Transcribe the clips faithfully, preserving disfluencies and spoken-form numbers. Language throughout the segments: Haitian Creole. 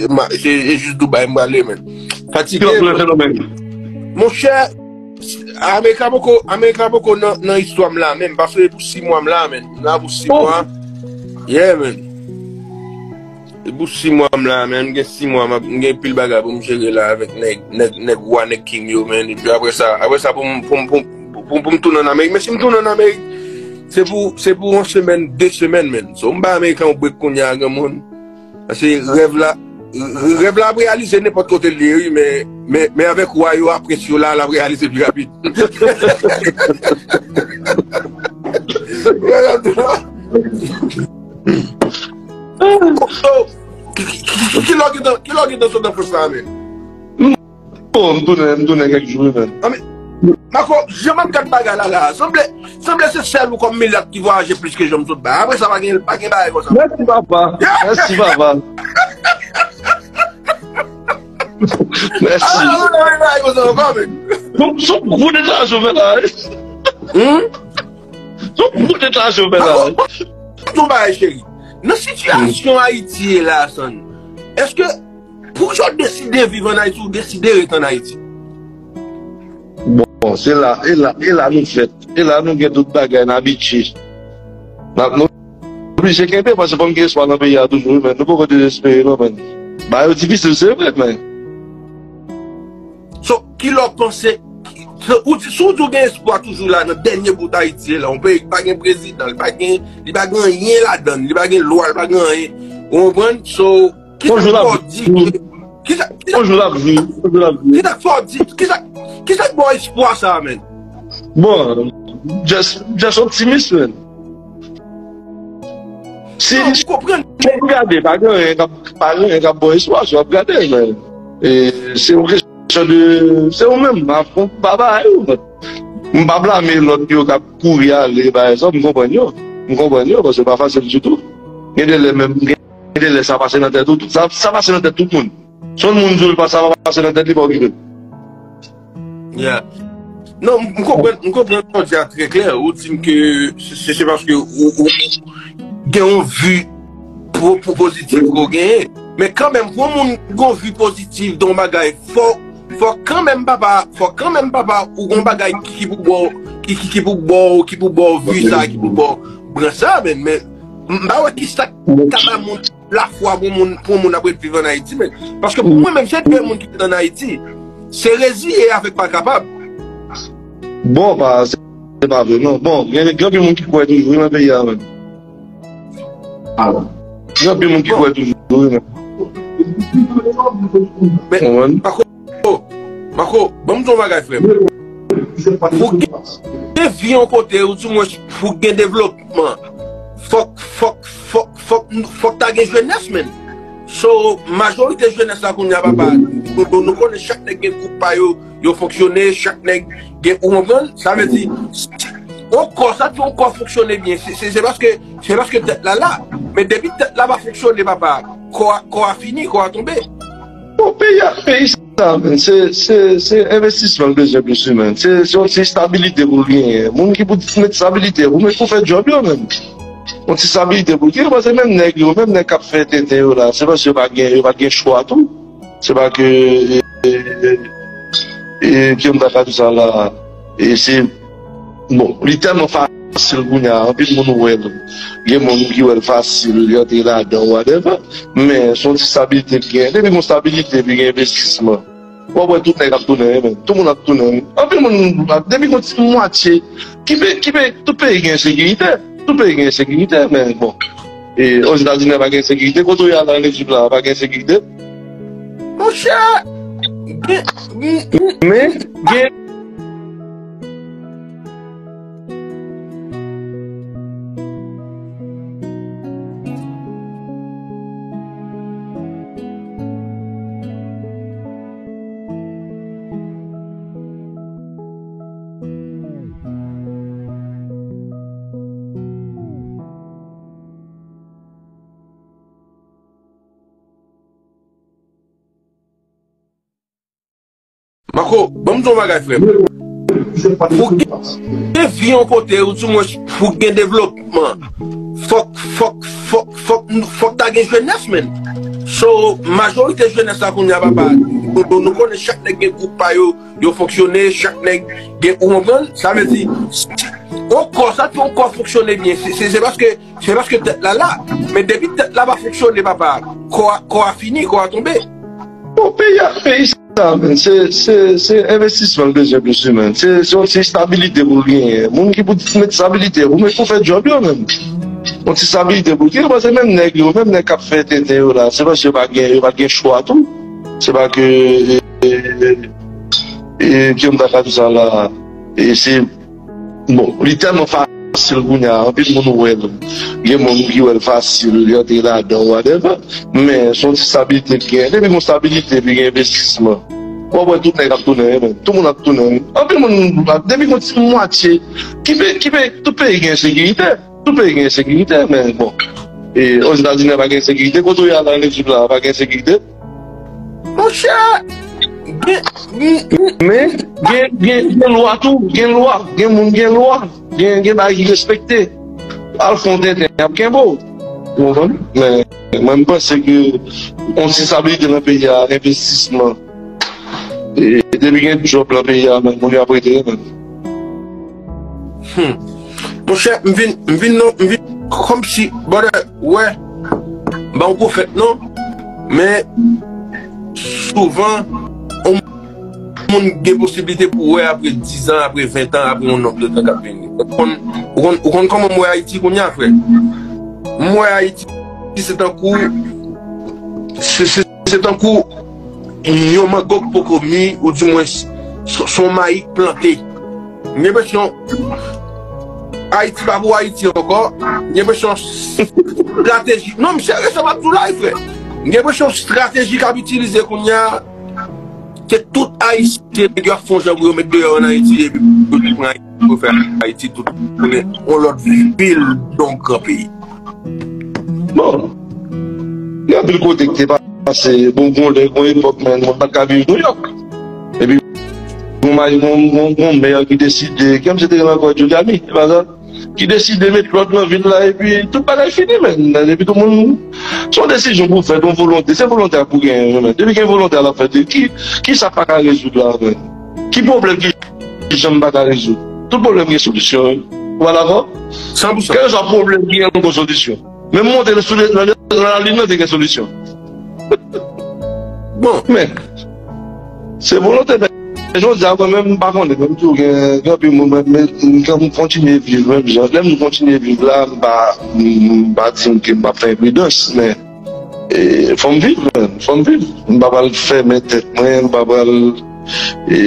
ma- se, se jis Dubai m prale, men. Fatige, monchè, Amerika poko, Amerika poko nan, nan istwa m la, menm, paske se pou sis mwa m la, men. M la pou sis mwa. Yeah, men. Se pou sis mwa m la, men. M gen sis mwa, m ap- m gen pil bagay pou m jere la avèk nèg, nèg, nèg wa, nèg king yo, men. Epi apre sa, apre sa, pou m, pou m, pou m, pou m, pou m tounen ann Amerik. Men si m tounen ann Amerik, se pou, se pou yon semèn, de semèn, men. So, m ba Ameriken yon break kounye a, granmoun. Paske rèv la, rèv la ap reyalize nenpòt kote l ye, wi, men, men, men avèk wa yo, a prens yo la, l ap reyalize pi rapid. So, ki, ki, ki, ki lè w gentan, ki lè w gentan sot nan pòs la, men? Bon, m tounen, m tounen kèk jou, wi, men. Anben, Marco, jan m ap gad bagay la, la, sanble, sanble se sèl ou kòm milat ki vwayaje plis ke jan m sot bay. Apre sa, pa gen, pa gen bagay konsa. Mèsi, papa. Mèsi, papa. Mèsi. Ah, non, non, non, non, non, non, non. Son, son gwo deklarasion w fè la, wi. Hmm? Son gwo deklarasion w fè la, wi. Marco, yon bagay, cheri. Nan sitiyasyon Ayiti ye la, San, èske pou yo deside viv ann Ayiti ou deside ret ann Ayiti? Bon, se la, e la, e la nou fèt. E la nou gen tout bagay, n abitye. N ap, nou oblije kenbe, paske fò n gen espwa nan peyi a toujou, wi, men nou poko dezespere, non, men. Bagay yo difisil, se vre, men. So, ki lè w panse, so, ou di, si w di w gen espwa toujou la nan dènye bout Ayiti la, yon peyi ki pa gen prezidan, li pa gen, li pa gen anyen ladan l, li pa gen lwa, li pa gen anyen. Ou konprann? So, kisa k fè w di ke, kisa, kisa, kisa k fè w di, kisa, kisa k ba w espwa sa a, men? Bon, just, just optimis, men. Si, non, m konprann. Si w gade, pa gen anyen k ap, pa gen anyen k ap ba w espwa, si w ap gade, men. E, se yon kesyon de, se ou menm, m pa, m pa ba ou, men. M pa blame lòt yo k ap kouri ale, pa egzanp, m konprann yo. M konprann yo, paske pa fasil ditou. Gen de lè menm, gen de lè sa pase nan tèt ou, tout, sa, sa pase nan tèt tout moun. Si yon moun di w l pa, sa pa pase nan tèt li, pa okipe l. Yeah. Non, m, m konprann, m konprann sa w di a trè klè. Ou di m ke se, se, se paske ou, ou gen yon vi po-, po-, pozitif ke w genyen. Men kanmenm, pou yon moun gen yon vi pozitif de yon bagay, fò, fò kanmenm, papa, fò kanmenm, papa, ou gen yon bagay ki, ki pou ba w, ki, ki, ki pou ba w, ki pou ba w vi sa, ki pou ba w brans sa, men, men, m pa wè kisa k ka ba moun lafwa pou moun, pou moun ap ret viv ann Ayiti, men. Paske pou mwen menm, se de moun ki ret ann Ayiti, se reziye avèk pa kapab. Bon, pa, se, se pa vre, non. Bon, gen, gen anpil moun ki kwè toujou, wi, nan peyi a, menm. Gen anpil moun ki kwè toujou, wi, menm. Men, pa Marco, ban m di w yon bagay, frè m. Pou gen, gen vi yon kote, ou di mwen, pou gen devlopman, fòk, fòk, fòk, fòk, fòk ta gen jenès, menm. So, majorite jenès la kounye a, papa, nou, nou, nou konnen chak nèg gen gwoup pa yo, yo fonksyone, chak nèg gen, ou konprann? Sa vle di, yon kò, sa di yon kò fonksyone byen, se, se, se paske, se paske tèt la la. Men depi tèt la pa fonksyone, papa, kò a, kò a fini, kò a tonbe. Bon, peyi a, peyi sa, men, se, se, se envestisman l bezwen plis, wi, men. Se, se yon ti estabilite pou l genyen. Moun ki pou met estabilite, pou met, pou fè djòb yo, men. Yon ti estabilite pou l genyen, paske menm nèg yo, menm nèg k ap fè tenten yo la, se paske yo pa gen, yo pa gen chwa tou. Se pa ke, e, e, e, e, ki m ta ka di sa la, e se Bon, li tèlman fasil kounye a, anpil moun wè l. Gen moun ki wè l fasil, li antre ladan, whatever. Men, se yon ti estabilite l gen. Depi gon estabilite, epi gen envestisman. W ap wè tout nèg ap tounen, men. Tout moun ap tounen. Anpil moun, depi gon ti mwatye, ki pe, ki pe, tout peyi gen ensekirite. Tout peyi gen ensekirite, men bon. E, Ozetazini pa gen ensekirite. Kote w ye a la, ann Ejip la, pa gen ensekirite. Monchè, gen, men, gen Marco, ban m di w yon bagay, frè m. Pou gen, gen vi yon kote, ou di mwen, pou gen devlopman, fòk, fòk, fòk, fòk, fòk ta gen jenès, menm. So, majorite jenès la kounye a, papa, nou, nou, nou konnen chak nèg gen gwoup pa yo, yo fonksyone, chak nèg gen, ou konprann? Sa vle di, yon kò, sa fè yon kò fonksyone byen, se, se, se paske, se paske tèt la la. Men depi tèt la pa fonksyone, papa, kò a, kò a fini, kò a tonbe. Bon, peyi a, peyi sa, men, se, se, se envestisman l bezwen plis, men. Se, se yon ti estabilite pou l genyen. Moun ki pou met estabilite, pou met pou fè djòb yo, men. Yon ti estabilite pou l genyen, paske menm nèg yo, menm nèg k ap fè tenten yo la, se paske yo pa gen, yo pa gen chwa tou. Se pa ke, e, e, e, e, ki m ta ka di sa la, e se Bon, li tèlman fasil kounye a, anpil moun wè l. Gen moun ki wè l fasil, li antre ladan, whatever. Men, se yon ti stabilite l gen. Depi gon stabilite, epi gen envestisman. W ap wè tout nèg ap tounen, men. Tout moun ap tounen. Anpil moun, depi gon ti mwatye, ki pe, ki pe, tout peyi gen ensekirite. Tout peyi gen ensekirite, men bon. E, Ozetazini pa gen ensekirite, kote w ye a la, an Ejip la, pa gen ensekirite. Monchè, gen, gen, Men, gen, gen, gen lwa tou, gen lwa, gen moun, gen lwa, gen, gen bagay ki respekte. Al fè yon tenten, y ap kenbe w. Ou konprann? Men, mwen, m panse ke yon ti stabilite nan peyi a, envestisman. E, depi gen djòb nan peyi a, men, moun yo ap rete, men. Hmm. Monchè, m vin, m vin non, m vin kòmsi, brother, wè, m pa yon pwofèt non, men souvan, yon moun gen posiblite pou wè apre diz an, apre ven an, apre yon nonb de tan k ap vini. Ou konn, ou konn, ou konn kòman m wè Ayiti kounye a, frè? M wè Ayiti, se tankou, se, se, se tankou yon mango k poko mi, ou di mwens, se, se yon mayi k plante. M gen enpresyon Ayiti pa pou Ayiti ankò. M gen enpresyon estrateji. Non, m serye sa m ap di w la, frè. M gen enpresyon estrateji k ap itilize kounye a, se tout Ayisyen nèg yo ap fè yon jan pou yo met deyò an Ayiti, epi pou yo pran Ayiti, pou fè Ayiti tout tounen yon lòt vil, yon gran peyi. Bon, gen anpil kote ki te pase, bon, gon lè, gon epòk, men moun pa t ka viv Nouyòk. Epi, gon mari, gon, gon, gon mè ki deside, kòm se te gen ankò Giuliani, se pa sa, ki deside met lòd nan vil la, epi tout bagay fini, men. Epi tout moun, se yon desizyon pou fè, yon volonte, se volonte a pou genyen, men. Depi gen volonte a l ap fèt, ki, ki sa pa ka rezoud la, men? Ki pwoblèm ki janm pa ka rezoud? Tout pwoblèm gen solisyon, wi. Ou pa dakò? San pou san. Kèlkeswa pwoblèm ki gen yon solisyon. Menm monte sou le, nan, nan lalin nan te gen solisyon. Bon, men, se volonte, men jodi a, mwen menm, m pa konnen, menm tou, gen, gen anpil moun, men, men, m kontinye viv menm jan. Lè m kontinye viv la, m pa, m pa di m ke m p ap fè enpridans, men e, fò m viv, man. Fò m viv. M pa pral fèmen tèt mwen, m pa pral, e,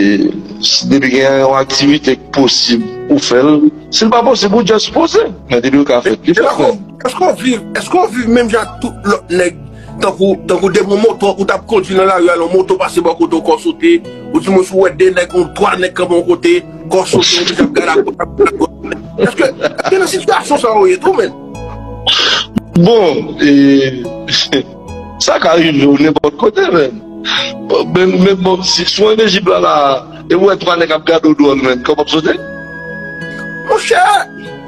depi gen yon aktivite k posib ou fè l. Si l pa posib, ou just poze. Men depi l ka fèt, li fèt, man. Èske w viv, èske w viv menm jan ak tout lòt nèg? Tankou, tankou depi yon moto, ou t ap kondui nan lari a, yon moto pase bò kote w, kò w sote, ou di mwen si w wè de nèg, yon twa nèg kanpe yon kote, kò w sote, ou di ap gade ak, ap gade ak. Èske, èske nan sitiyasyon sa w ye tou, men? Bon, e, sa ka rive w nenpòt kote, men. Men, men bon, si, si w an Ejip la, la, e w wè twa nèg ap gade w dwòl, men, kò w p ap sote? Monchè,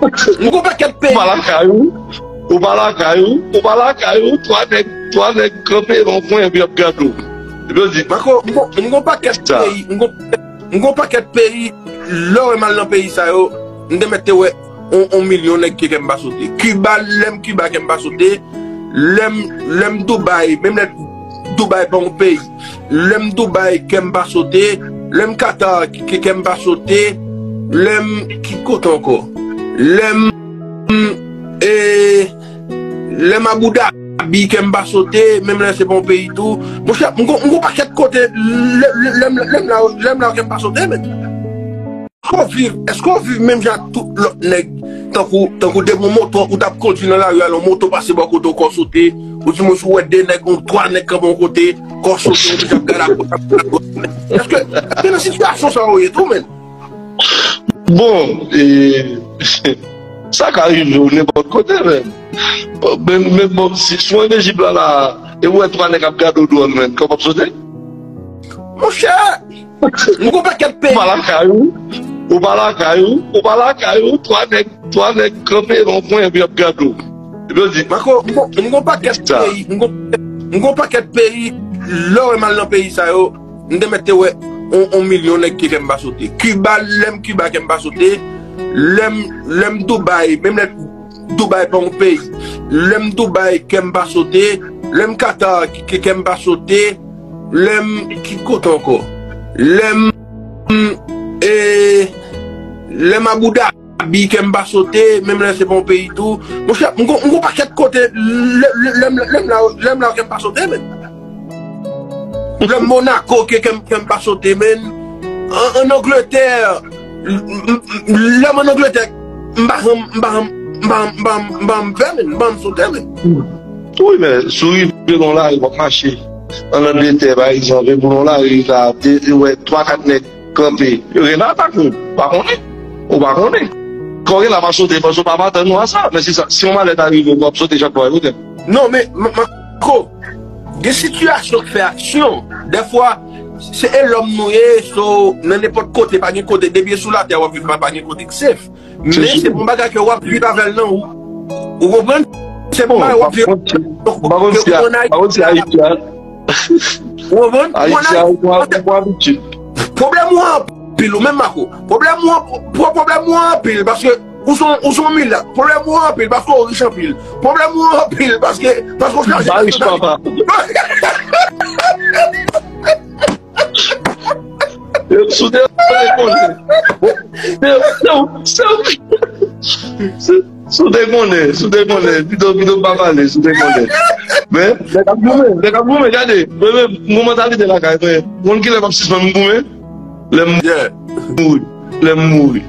m gon pakèt peyi. Ou pa lakay ou, ou pa lakay ou, ou pa lakay ou, twa nèg, twa nèg kanpe nan yon kwen epi y ap gade w. Epi yo di, Mako, m gon, m gon pakèt peyi, m gon, m gon pakèt peyi, lè w wè m al nan peyi sa yo, m te mèt te wè yon, yon milyon nèg ke kè m pa sote. Kiba, lè m Kiba kè m pa sote, lè m, lè m Dubai, menm lè Dubai pa yon peyi, lè m Dubai kè m pa sote, lè m Qatar kè, kè m pa sote, lè m, ki kote ankò? Lè m, e, lè m Abu Dhabi kè m pa sote, menm lè se pa yon peyi tou. Monchè, m gon, m gon pakèt kote, lè, lè, lè m, lè m la, lè m la kè m pa sote, men. Èske w viv, èske w viv menm jan ak tout lòt nèg? Tankou, tankou depi yon moto, ou t ap kondui nan lari a, yon moto pase bò kote w, kò w sote, ou di mwen si w wè de nèg, yon twa nèg kanpe yon kote, kò w sote, ou di ap gade ak, ap gade ak. Èske, èske nan sitiyasyon sa w ye tou, men? Bon, e, sa ka rive w nenpòt kote, men. Men, men bon, si, si w an Ejip la, la, e w wè twa nèg ap gade w dwòl, men, kò w p ap sote? Monchè! M gon pakèt peyi. Ou pa lakay ou, ou pa lakay ou, ou pa lakay ou, twa nèg, twa nèg kanpe nan yon kwen epi y ap gade w. Epi yo di, Mako, m gon, m gon pakèt peyi, m gon, M gon pakèt peyi, lè w wè m al nan peyi sa yo, m te mèt te wè on, on milyon nèg ke kè m pa sote. Kiba, lè m Kiba kè m pa sote, lè m, lè m Dubai, menm lè Dubai pa yon peyi, lè m Dubai kè m pa sote, lè m Qatar ke kè m pa sote, lè m, ki kote ankò? Lè m, e, lè m Abu Dhabi kè m pa sote, menm lè se pa yon peyi tou. Monchè, m gon, m gon pakèt kote, lè, lè, lè m, lè m la, lè m la kè m pa sote, men. Lè m Monaco ke kè m, kè m pa sote, men. An, an Angletè, m, m, m, lè m an Angletè, m pa janm, m pa janm, m pa janm, m pa janm, m pa janm fè, men, m pa janm sote, men. Wi, men, si w rive nan lari, w ap mache. An Angletè, pa egzanp, epi w nan lari la, de, wè, twa, kat nèg kanpe. Yo gen la atake w. Ou pa konnen. Ou pa konnen. Kò gen la pa sote, paske w pa, pa atann ou a sa. Men si sa, si yon malè ta rive, w ap sote chak fwa, yo tè. Non, men, M-, Marco, gen sitiyasyon k fè aksyon. Dèfwa, se e lòm nou ye, so, nan nenpòt kote, pa gen kote, depi e sou latè, w ap viv, pa, pa gen kote k safe. Men se se pou yon bagay ke w ap viv avè l nan ou. Ou konprann? Se pou bagay w ap viv. Ou konprann? Ayiti a, ou konprann? Ayiti a, ou konprann abitid. Pwoblèm ou anpil, ou menm Marco. Pwoblèm ou an-, pwo-, pwoblèm ou anpil, paske ou son, ou son milat. Pwoblèm ou anpil, paske ou rich anpil. Pwoblèm ou anpil, paske, paske ou chaje. M pa rich, papa. Sou de konnen. Sou de konnen, sou de konnen. Pito, pito pa pale, sou de konnen. Men, nèg ap goumen, nèg ap goumen, gade. Mwen menm, mwen mantalite lakay mwen. Konn kilè m ap sispann goumen? Lè m mouri. Lè m mouri.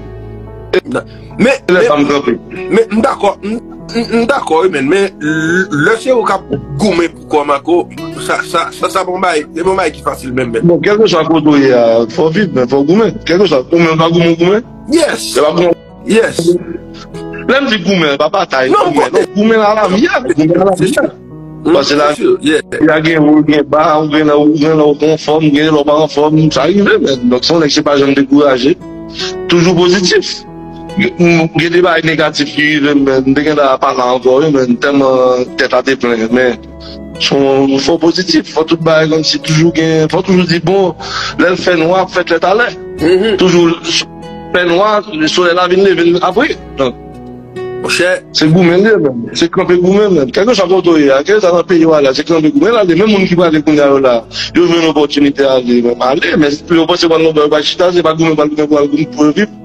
Men, men, men m dakò, m, m, m dakò, wi, men, men l-, lè se ou k ap goumen pou kò w, Marco, sa, sa, sa, sa pa yon bagay, se pa yon bagay ki fasil menm, men. Bon, kèlkeswa kote w ye a, fò w viv, men fò w goumen. Kèlkeswa, ou menm pa goumen, ou goumen. Yes. Lè pa goumen. Yes. Lè m di goumen, pa batay, non, goumen. Non, goumen nan lavi a, goumen nan lavi a. Paske la, ya gen wo, gen ba, ou gen lè, ou gen lè ou anfòm, gen lè ou pa anfòm, sa rive, men. Donk, se yon nèg se pa janm dekouraje. Toujou pozitif. M, gen de bagay negatif ki rive m, men m te gen la pa la ankò, wi, men tèlman tèt la te plen, men fò, fò pozitif, fò tout bagay kòmsi toujou gen, fò toujou di, bon, lè l fè nwa, ap fè klè talè. Toujou fè nwa, solèy la vin leve apre. Donk, monchè, se goumen l ye, men. Se kanpe goumen, men. Kèlkeswa kote w ye a, kèlkeswa nan peyi w ale a, se kanpe goumen l ale. Menm moun ki prale kounye a yo la, yo jwenn opòtinite ale, men ale. Men yo panse yo pral nan bò yo pral chita, se pa goumen yo pral goumen pou al goumen pou yo viv.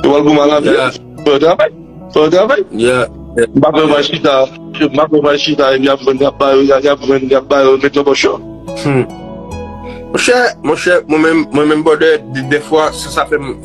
Yo pral goumen a lavi. Fò yo travay. Fò yo travay. M pa kwè yo pral chita, m pa kwè yo pral chita, epi y ap jwenn, y ap ba yo, y ap jwenn, y ap ba yo, met nan pòch yo. Monchè, monchè, mwen menm, mwen menm, brother, de, dèfwa, sa, sa fè m,